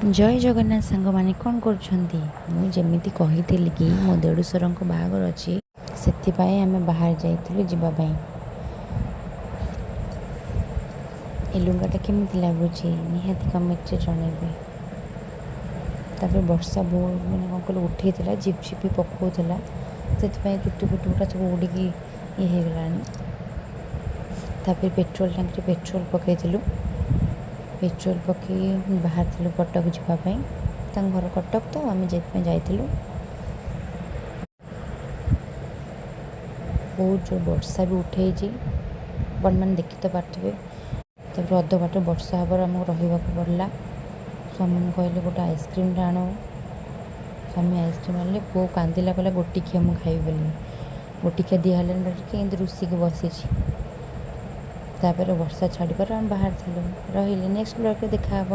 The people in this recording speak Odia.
ଜୟ ଜଗନ୍ନାଥ ସାଙ୍ଗମାନେ, କ'ଣ କରୁଛନ୍ତି? ମୁଁ ଯେମିତି କହିଥିଲି କି ମୋ ଦେଢ଼ୁଶୁରଙ୍କ ବାହାଘର ଅଛି, ସେଥିପାଇଁ ଆମେ ବାହାରେ ଯାଇଥିଲୁ ଯିବା ପାଇଁ। ଏ ଲୁଗାଟା କେମିତି ଲାଗୁଛି, ନିହାତି କମେଣ୍ଟରେ ଜଣେଇବେ। ତାପରେ ବର୍ଷା ବହୁତ, ମାନେ କ'ଣ କହିଲୁ, ଉଠେଇଥିଲା, ଝିପଝିପି ପକାଉଥିଲା। ସେଥିପାଇଁ ଚୁଟି ଫୁଟି ଗୁଡ଼ା ସବୁ ଉଡ଼ିକି ଇଏ ହେଇଗଲାଣି। ତାପରେ ପେଟ୍ରୋଲ ଟାଙ୍କିରେ ପେଟ୍ରୋଲ ପକାଇଥିଲୁ। ପେଟ୍ରୋଲ ପକାଇ ବାହାରିଥିଲୁ କଟକ ଯିବା ପାଇଁ। ତାଙ୍କ ଘର କଟକ ତ, ଆମେ ସେଥିପାଇଁ ଯାଇଥିଲୁ। ବହୁତ ଜୋର ବର୍ଷା ବି ଉଠେଇଛି, ଆପଣମାନେ ଦେଖି ତ ପାରୁଥିବେ। ତାପରେ ଅଧ ବାଟ ବର୍ଷା ହେବାରୁ ଆମକୁ ରହିବାକୁ ପଡ଼ିଲା। ସ୍ୱାମୀଙ୍କୁ କହିଲେ, ଗୋଟେ ଆଇସ୍କ୍ରିମ୍ଟା ଆଣ। ସ୍ୱାମୀ ଆଇସ୍କ୍ରିମ୍ ଆଣିଲେ। ପୁଅ କାନ୍ଦିଲା, କହିଲା ଗୋଟିକିଆ ମୁଁ ଖାଇବି ବୋଲି। ଗୋଟିକିଆ ଦିଆହେଲାନି ଟିକେ, ଏମିତି ରୁଷିକି ବସିଛି। ତାପରେ ବର୍ଷା ଛାଡ଼ିବାରୁ ଆମେ ବାହାରିଥିଲୁ। ରହିଲି, ନେକ୍ସଟ ବ୍ଲଗ୍ରେ ଦେଖାହେବ।